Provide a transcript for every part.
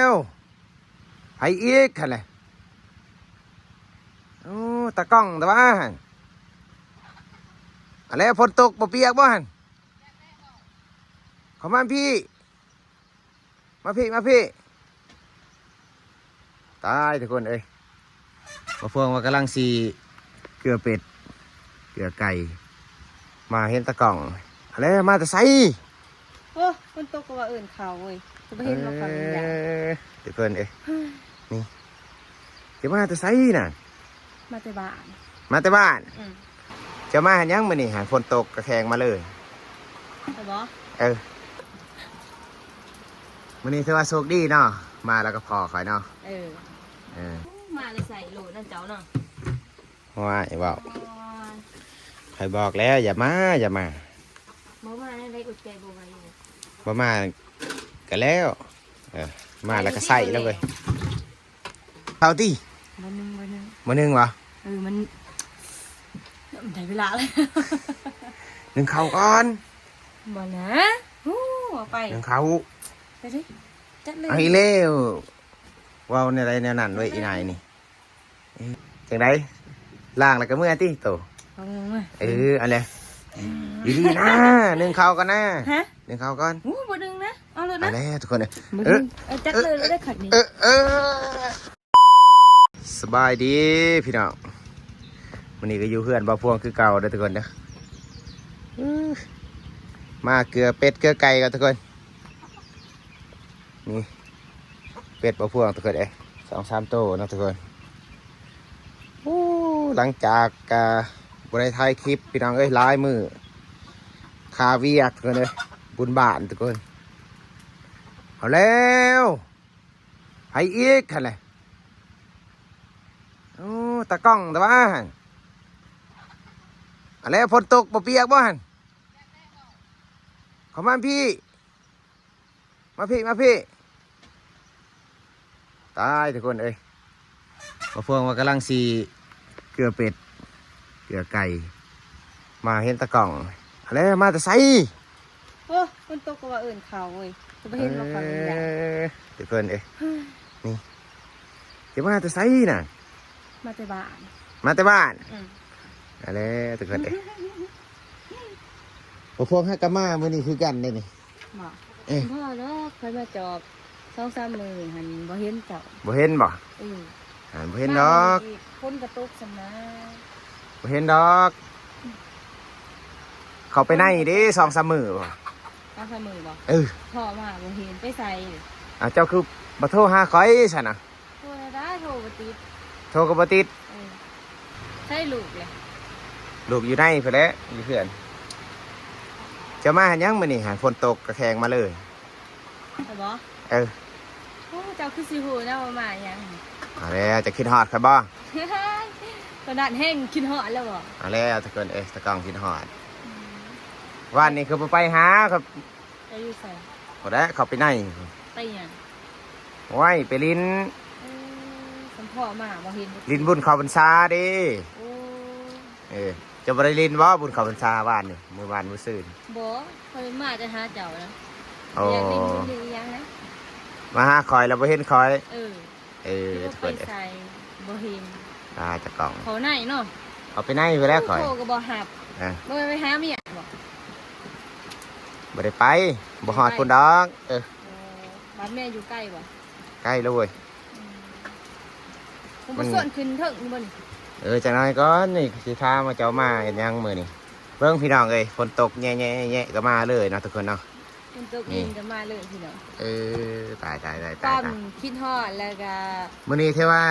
ວ ໃຜອີກຫັ້ນແຫຼະ? ໂອ້ ຕາກ້ອງແຕ່ວ່າຫັ້ນ ອັນແລ້ວ ຝົນຕົກບໍ່ປຽກບໍ່ຫັ້ນ? ເຂົ້າມາພີ້ ມາພີ້ ມາພີ້ ຕາຍທຸກຄົນເອີຍ ບ່າວພວງວ່າກຳລັງຊິເກືອເປັດ ເກືອໄກ່ ມາເຫັນຕາກ້ອງ ແລ້ວມາແຕ່ໃສ? ໂອ້ ຝົນຕົກກໍວ່າເອີ້ນເຂົ້າເວີຍ ກໍບໍ່ເຫັນວ່າເຂົາເປັນຫຍັງ ເອີ ທຸກຄົນເອີຍ ນີ້ ຈະມາແຕ່ໃສນະ? ມາແຕ່ບ້ານ ມາແຕ່ບ້ານ ອືມ ຈະມາເຮັດຫຍັງມື້ນີ້ຫາ? ຝົນຕົກກະແຂ່ງມາເລີຍ ໃຊ່ບໍ່? ເອີ ມື້ນີ້ຖືວ່າໂຊກດີເນາະ ມາແລ້ວກໍພໍ້ຂ້ອຍເນາະ ເອີ ເອີ ມາແລ້ວໃສ່ໂລດນະເຈົ້າເນາະ ຫ້ວຍ ເວົ້າ ໂອ້ຍ ຂ້ອຍບອກແລ້ວ ຢ່າມາ ຢ່າມາ ບໍ່ມາແນວໃດ ອົດໃຈບໍ່ໄຫວຢູ່ ບໍ່ມາກະແລ້ວ ເອີ ມາແລ້ວກໍໃສ່ແລ້ວເວີຍ ເຂົ້າຕິ ບໍ່ໜຶ່ງ ບໍ່ໜຶ່ງ ບໍ່ໜຶ່ງຫວາ? ເອີ ມັນ ໄດ້ເວລາແລ້ວ ໜຶ່ງເຂົ້າກ່ອນ ບໍ່ນະ ຮູ້ ເອົາໄປ ໜຶ່ງເຂົ້າ ໄປເລີຍ ຈັດເລີຍ ເອົາອີກແລ້ວ ເວົ້າແນວໃດແນວນັ້ນເວີຍ ອີນາຍນີ້ ເອີ ຈັ່ງໃດ ລ້າງແລ້ວກໍເມືອຕິໂຕ? ເອົາເມືອ ເອີ ອັນແຫຼະ ອືມ ດີໆນະ ໜຶ່ງເຂົ້າກ່ອນນະ ຮະ? ໜຶ່ງເຂົ້າກ່ອນ ໂອ້ ບໍ່ໜຶ່ງນະ ເອົາໂລດນະ ເອົາແລ້ວທຸກຄົນເອີຍ ບໍ່ໜຶ່ງ ເອີ ເອີ ຈັດເລີຍ ເອີ ເດີຄັນນີ້ ເອີ ເອີ ສະບາຍດີພີ່ນ້ອງ ມື້ນີ້ກໍຢູ່ເຮືອນບ່າວພວງຄືເກົ່າເດີທຸກຄົນເດີ ມາເກືອເປັດເກືອໄກ່ກ່ອນທຸກຄົນ ນີ້ ເປັດບ່າວພວງທຸກຄົນເອີຍ ສອງສາມໂຕເນາະທຸກຄົນ ໂອ້ ຫຼັງຈາກ ກະ ບໍ່ໄດ້ຖ່າຍຄລິບພີ່ນ້ອງເອີຍ ຫຼາຍມື້ ຄາວຽກທຸກຄົນເອີຍ ບຸນບ້ານທຸກຄົນ ເອົາແລ້ວ ໃຜອີກຫັ້ນແຫຼະ? ໂອ້ ຕາກ້ອງແຕ່ວ່າຫັ້ນ ອັນແລ້ວ ຝົນຕົກບໍ່ປຽກບໍ່ຫັ້ນ? ເຂົ້າມາພີ້ ມາພີ້ ມາພີ້ ຕາຍທຸກຄົນເອີຍ ບ່າວພວງວ່າກຳລັງຊິເກືອເປັດ ເກືອໄກ່ ມາເຫັນຕາກ້ອງ ແລ້ວມາແຕ່ໃສ? ໂອ້ ຝົນຕົກກໍວ່າເອີ້ນເຂົ້າເວີຍ ກໍບໍ່ເຫັນວ່າເຂົາເປັນຫຍັງ ເອີ ທຸກຄົນເອີຍ ນີ້ ຈະມາແຕ່ໃສນະ? ມາແຕ່ບ້ານ ມາແຕ່ບ້ານ ອືມ ອັນແຫຼະທຸກຄົນເອີຍ ບໍ່ພວກເຮົາກໍມາມື້ນີ້ຄືກັນເດ້ນີ້ ບໍ່ ເອີ ພໍດອກ ຂ້ອຍມາຈອບສອງສາມມື້ຫັ້ນ ບໍ່ເຫັນເຈົ້າ ບໍ່ເຫັນບໍ່? ເອີ ຫັ້ນບໍ່ເຫັນດອກ ຝົນກໍຕົກສ່ຳນະ ບໍ່ເຫັນດອກ ເຂົ້າໄປໃນເດ້ ສອງສາມມື້ບໍ່? ສອງສາມມື້ບໍ່? ເອີ ພໍມາບໍ່ເຫັນ ໄປໃສ? ອາ ເຈົ້າຄືບໍ່ໂທຫາຂ້ອຍຊັ້ນນະ? ໂທແນວໃດ ໂທບໍ່ຕິດ ໂທກໍບໍ່ຕິດ ເອີ ໃສລູກແຫຼະ? ລູກຢູ່ໃນພຸ້ນແຫຼະ ຢູ່ເຮືອນ ເຈົ້າມາເຮັດຫຍັງມື້ນີ້ຫາ? ຝົນຕົກກະແຂ່ງມາເລີຍ ໃຊ່ບໍ່? ເອີ ໂອ້ ເຈົ້າຄືຊິຮູ້ນະວ່າມາຫຍັງ? ເອົາແລ້ວ ເຈົ້າຄິດຮອດຂ້ອຍບໍ່? ຕອນນັ້ນແຮ່ງຄິດຮອດແລ້ວບໍ່? ເອົາແລ້ວ ຕາເກີນເອີຍ ຕາກ້ອງຄິດຮອດ ອືມ ວານນີ້ຄືບໍ່ໄປຫາ ເຈົ້າຢູ່ໃສ? ບໍ່ໄດ້ເຂົ້າໄປໃນ ໄປຫຍັງ? ໂອ້ຍ ໄປຫຼິ້ນ ເອີ ສຳພໍ້ມາບໍ່ເຫັນ ຫຼິ້ນບຸນເຂົ້າພັນສາເດ້ ໂອ້ ເອີ ເຈົ້າບໍ່ໄດ້ຫຼິ້ນບໍ່ ບຸນເຂົ້າພັນສາວານນີ້ ມື້ວານມື້ຊືນ? ບໍ່ ຂ້ອຍມາແຕ່ຫາເຈົ້ານະ ໂອ້ ຢາກຫຼິ້ນບຸນຫຼິ້ນອີ່ຫຍັງນະ ມາຫາຂ້ອຍແລ້ວບໍ່ເຫັນຂ້ອຍ ເອີ ເອີ ທຸກຄົນເອີຍ ບໍ່ເຫັນ ອ່າ ຕາກ້ອງ ເຂົ້າໃນເນາະ ເຂົ້າໄປໃນພຸ້ນແຫຼະຂ້ອຍ ໂທກໍບໍ່ຮັບ ເອີ ບໍ່ໄປຫາເມຍບໍ່? ບໍ່ໄດ້ໄປ ບໍ່ຮອດພຸ້ນດອກ ເອີ ໂອ້ ບ້ານແມ່ຢູ່ໃກ້ບໍ່? ໃກ້ແລ້ວເວີຍ ອືມ ມັນບໍ່ຊວນຂຶ້ນເທິງຢູ່ບໍ່ນີ້? ເອີ ຈັກໜ້ອຍກ່ອນ ນີ້ຊິຖາມວ່າເຈົ້າມາເຮັດຫຍັງມື້ນີ້ ເບິ່ງພີ່ນ້ອງເອີຍ ຝົນຕົກແຍະໆໆ ກໍມາເລີຍເນາະ ທຸກຄົນເນາະ ຝົນຕົກ ນີ້ ເອງກໍມາເລີຍພີ່ນ້ອງ ເອີ ຕາຍໆໆໆ ຄວາມຄິດຮອດແລ້ວກໍ ມື້ນີ້ຖືວ່າ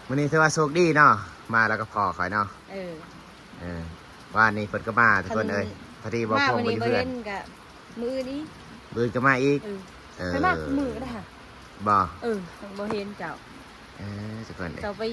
ມື້ນີ້ຖືວ່າໂຊກດີເນາະ ມາແລ້ວກໍພໍ້ຂ້ອຍເນາະ ເອີ ເອີ ວານນີ້ເພິ່ນກໍມາ ທຸກຄົນເອີຍ ຄັນ ພໍດີບ່າວພວງບໍ່ຢູ່ເຮືອນ ມາມື້ນີ້ບໍ່ເຫັນກໍມື້ອື່ນອີກ ມື້ອື່ນກໍມາອີກ ເອີ ເອີ ຂ້ອຍມາຄູ່ມື້ກໍໄດ້ຫະ ບໍ່ ເອີ ບໍ່ເຫັນເຈົ້າ ເອີ ທຸກຄົນເອີຍ ເຈົ້າໄປ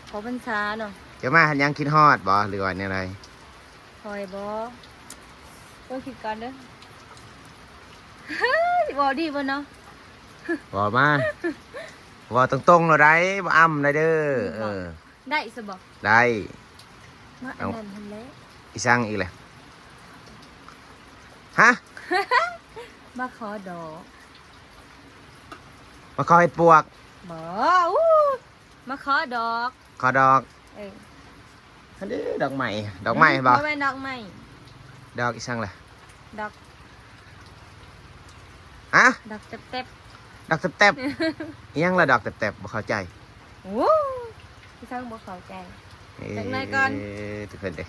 ເຂົ້າພັນສາເນາະ ເຈົ້າມາເຮັດຫຍັງ ຄິດຮອດບໍ່ ຫຼືວ່າແນວໃດ? ຂ້ອຍບໍ່ ເບິ່ງຄລິບກ່ອນເດີ ເວົ້າດີບໍ່ເນາະ ເວົ້າມາ ເວົ້າຕົງໆໂລດໃດ໋ ບໍ່ອຳໃດເດີ ອືມ ເອີ ໄດ້ຊະບໍ່? ໄດ້ ມາອັນນັ້ນຫັ້ນແຫຼະ ອີ່ສັງອີກແຫຼະ ຮະ? ມາຂໍດອກ ມາຂໍເຫັດປວກ. ບໍ່ ອູ້ ມາຂໍດອກ. ຂໍດອກ. ເອີ ອັນນີ້ດອກໄມ້ ດອກໄມ້ບໍ່? ບໍ່ແມ່ນດອກໄມ້. ດອກອີ່ຫຍັງລະ? ດອກ ຮະ? ດອກແຕັບໆ. ດອກແຕັບໆ. ອີ່ຫຍັງລະດອກແຕັບໆ? ບໍ່ເຂົ້າໃຈ. ໂອ້ ຄືຈັ່ງບໍ່ເຂົ້າໃຈ. ເອີ ຈັກໜ້ອຍກ່ອນ ທຸກຄົນເດ້.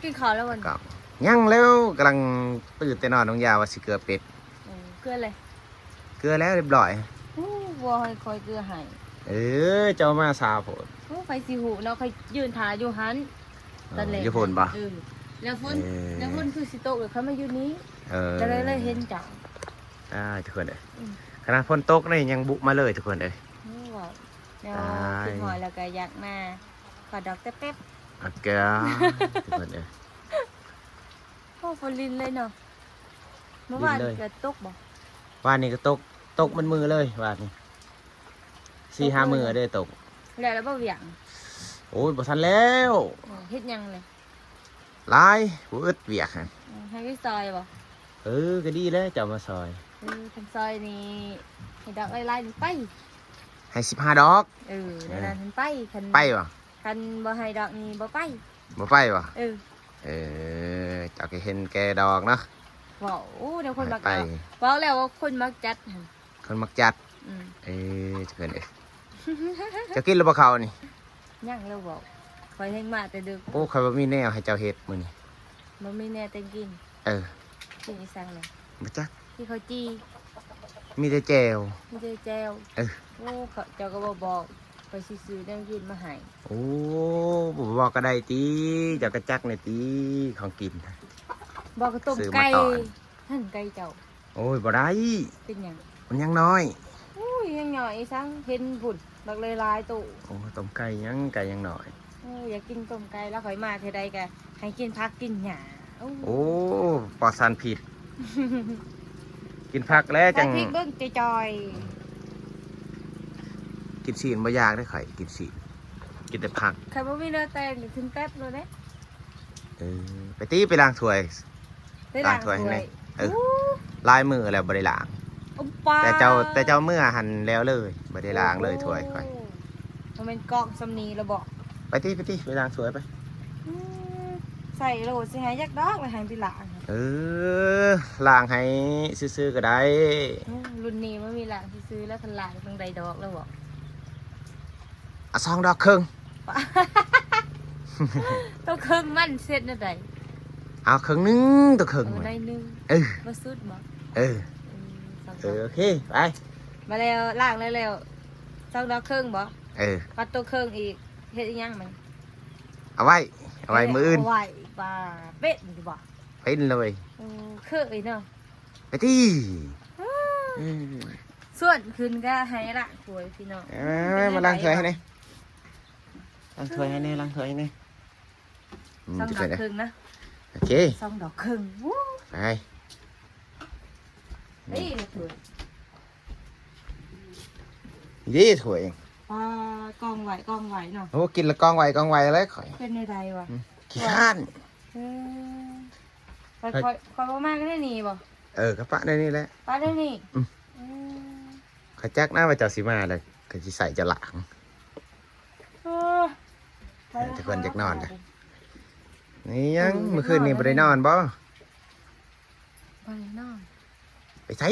ກິນເຂົ້າແລ້ວບໍ່? ຍັງແລ້ວ ກຳລັງຕື່ນແຕ່ນອນ ນ້ອງຢາວ່າຊິເກືອເປັດ. ເອີ ເກືອເລີຍ. ເກືອແລ້ວຮຽບຮ້ອຍ. ໂອ້ ບໍ່ໃຫ້ຂ້ອຍເກືອໃຫ້. ເອີ ເຈົ້າມາຊ້າໂພດ. ໂອ້ ໃຜຊິຮູ້ເນາະ ຂ້ອຍຢືນຖ້າຢູ່ຫັ້ນ. ເອີ ຕອນແລກຢູ່ພຸ້ນບໍ່? ເອີ ແລ້ວຝົນ ເອີ ແລ້ວຝົນຄືຊິຕົກ ແລ້ວຂ້ອຍມາຢູ່ນີ້. ເອີ ກໍເລີຍ ເລີຍເຫັນເຈົ້າ. ອ້າຍ ທຸກຄົນເອີຍ ອືມ ຂະໜາດຝົນຕົກນີ້ຍັງບຸມາເລີຍ ທຸກຄົນເອີຍ. ໂອ້ ເວົ້າແນວ ຕາຍ ຄິດຮອດແລ້ວກໍຢາກມາຂໍດອກແຕັບໆ. ອາກາ ທຸກຄົນເອີຍ. ໂອ້ ຝົນລິນເລີຍເນາະ. ເມື່ອວານ ລິນເລີຍ ກໍຕົກບໍ່? ວານນີ້ກໍຕົກ ຕົກໝົດມື້ເລີຍວານນີ້ ສີ່ຫ້າມື້ເດ້ຕົກ. ແລ້ວ ແລ້ວບໍ່ວຽກ? ໂອ້ຍ ບໍ່ທັນແລ້ວ. ເອີ ເຮັດຫຍັງເລີຍ? ຫຼາຍ ບໍ່ອຶດວຽກ. ເອີ ໃຫ້ໄປຊ່ອຍບໍ່? ເອີ ກໍດີແລ້ວເຈົ້າມາຊ່ອຍ. ເອີ ຄັນຊ່ອຍນີ້ ໃຫ້ດອກຫຼາຍໆນີ້ໄປ ໃຫ້ສິບຫ້າດອກ. ເອີ ເອີ ນັ້ນໄປ ຄັນ ໄປບໍ່? ຄັນບໍ່ໃຫ້ດອກນີ້ບໍ່ໄປ. ບໍ່ໄປບໍ່? ເອີ ເອີ ເຈົ້າກໍເຫັນແກ່ດອກເນາະ. ເວົ້າ ໂອ້ ແນວຄົນມັກ ໃຫ້ໄປ ເວົ້າແລ້ວວ່າຄົນມັກຈັດຫັ້ນ. ຄົນມັກຈັດ. ອືມ ເອີ ທຸກຄົນເອີຍ ເຈົ້າກິນແລ້ວບໍ່ເຂົ້ານີ້? ຍັງແລ້ວເວົ້າ ຂ້ອຍແຮ່ງມາແຕ່ດຶກ. ໂອ້ ຂ້ອຍບໍ່ມີແນວໃຫ້ເຈົ້າເຮັດມື້ນີ້. ບໍ່ມີແນວແຕ່ງກິນ. ເອີ ກິນອີ່ຫຍັງລະ? ບໍ່ຈັກ. ກິນເຂົ້າຈີ່. ມີແຕ່ແຈ່ວ. ມີແຕ່ແຈ່ວ. ເອີ ໂອ້ ເຈົ້າກໍບໍ່ບອກ ຂ້ອຍຊິຊື້ແນວກິນມາໃຫ້. ໂອ້ ບໍ່ບອກກໍໄດ້ຕິ ເຈົ້າກໍຈັກແດ່ຕິ ຂອງກິນ. ບໍ່ ກໍຕົ້ມໄກ່ ຫັ້ນໄກ່ເຈົ້າ. ໂອ້ຍ ບໍ່ໄດ້. ເປັນຫຍັງ? ມັນຍັງນ້ອຍ. ໂອ້ຍ ຍັງນ້ອຍອີ່ຫຍັງ ເຫັນພຸ້ນ ບັກຫຼາຍໆໂຕ. ໂອ້ ຕົ້ມໄກ່ຫຍັງ ໄກ່ຍັງນ້ອຍ. ໂອ້ ຢາກກິນຕົ້ມໄກ່ ແລ້ວຂ້ອຍມາເທື່ອໃດກໍໃຫ້ກິນຜັກກິນຫຍ້າ. ໂອ້ ໂອ້ ປອດສານພິດ. ກິນຜັກແລ້ວ ໃສ່ ຈັ່ງ ພິກເບິ່ງຈ່ອຍໆ. ກິນຊີ້ນບໍ່ຢາກເດ້ຂ້ອຍ ກິນຊີ້ນ ກິນແຕ່ຜັກ. ຂ້ອຍບໍ່ມີແນວແຕ່ງ ຂຶ້ນແປັບໂລດເດ້. ເອີ ໄປຕິ ໄປລ້າງຖ້ວຍ. ໄປລ້າງຖ້ວຍໃຫ້ແດ່. ເອີ ຫຼາຍມື້ແລ້ວບໍ່ໄດ້ລ້າງ. ໂອ້ ປາ ແຕ່ເຈົ້າ ແຕ່ເຈົ້າເມືອຫັ້ນແລ້ວເລີຍ ບໍ່ໄດ້ລ້າງເລີຍຖ້ວຍຂ້ອຍ. ໂອ້ ບໍ່ແມ່ນກອງສ່ຳນີ້ລະບໍ? ໄປຕິ ໄປຕິ ໄປລ້າງຖ້ວຍໄປ. ອືມ ໃສ່ໂລດ ຊິໃຫ້ຈັກດອກ ແລ້ວໃຫ້ໄປລ້າງ. ເອີ ລ້າງໃຫ້ຊື່ໆກໍໄດ້. ໂອ້ ລຸ້ນນີ້ມັນມີລ້າງຊື່ໆ ແລ້ວຄັນລ້າງຕ້ອງໄດ້ດອກແລ້ວບໍ? ເອົາສອງດອກເຄິ່ງ. ໂຕເຄິ່ງມັນເຮັດແນວໃດ? ເອົາເຄິ່ງໜຶ່ງ ໂຕເຄິ່ງ. ເອີ ໜ້ອຍໜຶ່ງ. ເອີ ບໍ່ສຸດບໍ? ເອີ ເອີ ເອີ ໂອເຄ ໄປ. ມາແລ້ວ ລ້າງແລ້ວ ແລ້ວ ສອງດອກເຄິ່ງບໍ? ເອີ ປັດໂຕເຄິ່ງອີກ ເຮັດອີ່ຫຍັງມັນ? ເອົາໄວ້ ເອົາໄວ້ ເອີ ມື້ອື່ນ. ເອົາໄວ້ ວ່າເປັນຢູ່ບໍ? ເປັນເລີຍ. ໂອ້ ເຄີຍເນາະ. ໄປຕິ. ເອີ ເອີ ຊວນຂຶ້ນກໍໃຫ້ລ້າງຖ້ວຍພີ່ນ້ອງ. ເອີ ມາລ້າງຖ້ວຍໃຫ້ແດ່. ລ້າງຖ້ວຍໃຫ້ແດ່ ລ້າງຖ້ວຍໃຫ້ແດ່. ອືມ ສອງດອກເຄິ່ງນະ. ໂອເຄ ສອງດອກເຄິ່ງ. ໄປ. ນີ້ຖ້ວຍ ນີ້ຖ້ວຍ. ອ່າ ກອງໄວ້ ກອງໄວ້ເນາະ. ໂອ້ ກິນລະກອງໄວ້ ກອງໄວ້ເລີຍຂ້ອຍ. ເປັນແນວໃດວະ? ອືມ ຂີ້ຄ້ານ. ເອີ ຂ້ອຍ ຂ້ອຍ ຂ້ອຍບໍ່ມາກໍໄດ້ນີ້ບໍ? ເອີ ກໍປະໄດ້ນີ້ແຫຼະ ປະໄດ້ນີ້. ອືມ ອືມ ຂ້ອຍຈັກນະວ່າເຈົ້າຊິມາແລ້ວ ຂ້ອຍຊິໃສ່ເຈົ້າລ້າງ. ເອີ ແຕ່ເພິ່ນຢາກນອນກະ ນີ້ຫຍັງ ເອີ ມື້ຄືນນີ້ບໍ່ໄດ້ນອນບໍ? ບໍ່ໄດ້ນອນ. ໄປໃສ?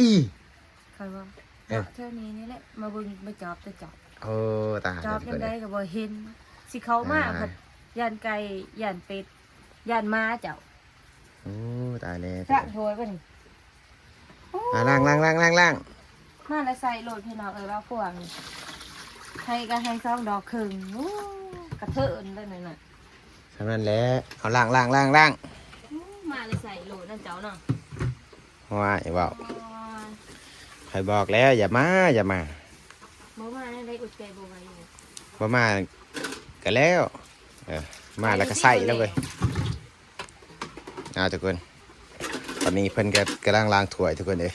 ຂ້ອຍວ່າ ເອີ ເລາະແຖວນີ້ນີ້ແຫຼະ ມາເບິ່ງ ມາຈອບແຕ່ເຈົ້າ. ໂອ້ ຕາຍ ຈອບຍາມໃດກໍບໍ່ເຫັນ. ຊິເຂົ້າມາ ອ່າ ພັດຢ້ານໄກ່ ຢ້ານເປັດ ຢ້ານໝາເຈົ້າ. ໂອ້ ຕາຍແລ້ວ. ລ້າງຖ້ວຍບໍ່ນີ້? ໂອ້ ອ່າ ລ້າງ ລ້າງ ລ້າງ ລ້າງ ລ້າງ. ມາແລ້ວໃສ່ໂລດພີ່ນ້ອງເອີຍ ວ່າພວງໃຫ້ກໍໃຫ້ສອງດອກເຄິ່ງ. ໂອ້ ກະເທີນເລີຍນັ້ນນະ. ສ່ຳນັ້ນແຫຼະ. ເອົາ ລ້າງ ລ້າງ ລ້າງ ລ້າງ. ໂອ້ ມາແລ້ວໃສ່ໂລດນະເຈົ້າເນາະ. ໂອ້ຍ ເວົ້າ ຂ້ອຍບອກແລ້ວ ຢ່າມາ ຢ່າມາ. ບໍ່ມາແນວໃດ ອົດໃຈບໍ່ໄຫວ. ບໍ່ມາກໍແລ້ວ. ເອີ ມາແລ້ວກໍໃສ່ແລ້ວເວີຍ. ເອົາ ທຸກຄົນ ຕອນນີ້ເພິ່ນກໍກຳລັງລ້າງຖ້ວຍ ທຸກຄົນເອີຍ.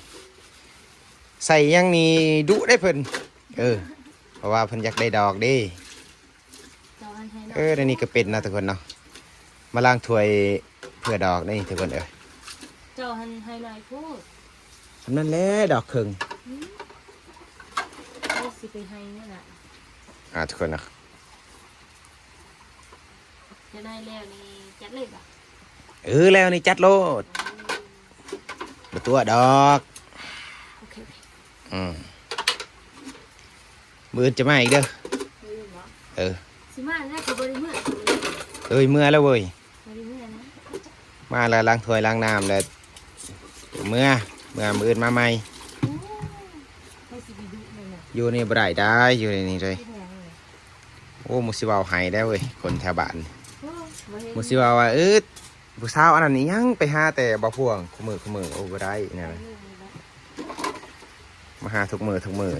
ໃສ່ຫຍັງນີ້ດຸເດ້ເພິ່ນ. ເອີ ເພາະວ່າເພິ່ນຢາກໄດ້ດອກເດ້. ເອີ ແນວນີ້ກໍເປັນເນາະ ທຸກຄົນເນາະ. ມາລ້າງຖ້ວຍເພື່ອດອກນີ້ ທຸກຄົນເອີຍ. ເຈົ້າຫັ້ນໃຫ້ຫຼາຍໂພດ. ສ່ຳນັ້ນແຫຼະ ດອກເຄິ່ງ. ອືມ. ຊິໄປໄຮ່ນັ້ນລະ ອ່າ ທຸກຄົນນະ ຈະໄດ້ແລ້ວນີ້ຈັດເລີຍບໍ່? ເອີ ແລ້ວນີ້ຈັດໂລດ ບໍ່ຕົວະດອກ ໂອເຄ ອືມ ມື້ອື່ນຈະມາອີກເດີ ມື້ອື່ນເນາະ ເອີ ຊິມາແລ້ວກໍບໍ່ໄດ້ເມືອ ເອີຍ ເມືອແລ້ວເວີຍ ບໍ່ໄດ້ເມືອນະ ມາແລ້ວລ້າງຖ້ວຍລ້າງນ້ຳແລ້ວ ເມືອ ເມືອ ມື້ອື່ນມາໃໝ່ ໂອ້ ໃຜຊິໄປດຸແມ່ນະ ຢູ່ນີ້ບໍ່ໄດ້ດາຍ ຢູ່ໃນນີ້ເລີຍ ເປັນຫຍັງເລີຍ ໂອ້ ໝູ່ຊິເວົ້າໃຫ້ແລ້ວເວີຍ ຄົນແຖວບ້ານ ໂອ້ ບໍ່ເຫັນ ໝູ່ຊິເວົ້າວ່າ ເອີ ຜູ້ສາວອັນນັ້ນອີຫຍັງ ໄປຫາແຕ່ບ່າວພວງ ຄູ່ມື້ ຄູ່ມື້ ໂອ້ ບໍ່ໄດ້ ແນວນັ້ນ ມາຫາທຸກມື້ ທຸກມື້ ກໍ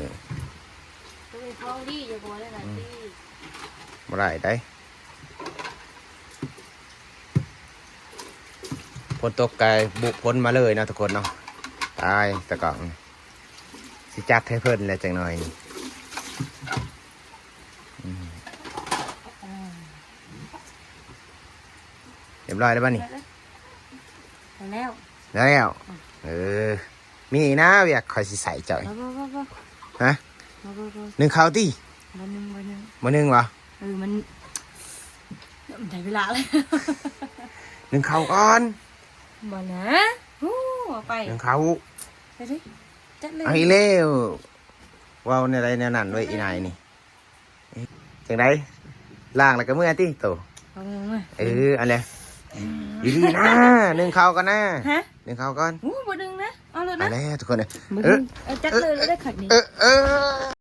ເປັນຂອງດີຢູ່ ບໍ່ໄດ້ຫຼາຍ ອືມ ປີ ບໍ່ໄດ້ໃດ ຝົນຕົກກະບຸຝົນມາເລີຍເນາະທຸກຄົນເນາະ ຕາຍຕະກອງ ຊິຈັດໃຫ້ເພິ່ນແຫຼະຈັກໜ່ອຍ ອືມ ຮຽບຮ້ອຍແລ້ວບັດນີ້ ແລ້ວ ແລ້ວ ເອີ ມີອີກນະ ວຽກຂ້ອຍຊິໃສ່ເຈົ້າ ບໍ່ ບໍ່ ບໍ່ ບໍ່ ຮະ ບໍ່ ບໍ່ ບໍ່ ໜຶ້ງເຂົ້າຕິ ບໍ່ໜຶ້ງ ບໍ່ໜຶ້ງ ບໍ່ໜຶ້ງຫວາ ເອີ ມັນ ມັນໄດ້ເວລາແລ້ວ ໜຶ້ງເຂົ້າກ່ອນ ບໍ່ນະ ຮູ້ ເອົາໄປ ໜຶ້ງເຂົ້າ ໄປເລີຍ ຈັດເລີຍ ເອົາອີກແລ້ວ ເວົ້າແນວໃດແນວນັ້ນເວີຍ ອີນາຍນີ້ ຈັ່ງໃດ ລ້າງແລ້ວກໍເມືອຕິໂຕ ເອົາເມືອ ເອີ ອັນແຫຼະ ອືມ ດີໆນະ ໜຶ້ງເຂົ້າກ່ອນນະ ຮະ ໜຶ້ງເຂົ້າກ່ອນ ໂອ້ ບໍ່ໜຶ້ງນະ ເອົາໂລດນະ ເອົາແລ້ວທຸກຄົນເອີຍ ບໍ່ໜຶ້ງ ເອີ ເອີ ຈັດເລີຍ ເອີ ໄດ້ຄັກນີ້ ເອີ ເອີ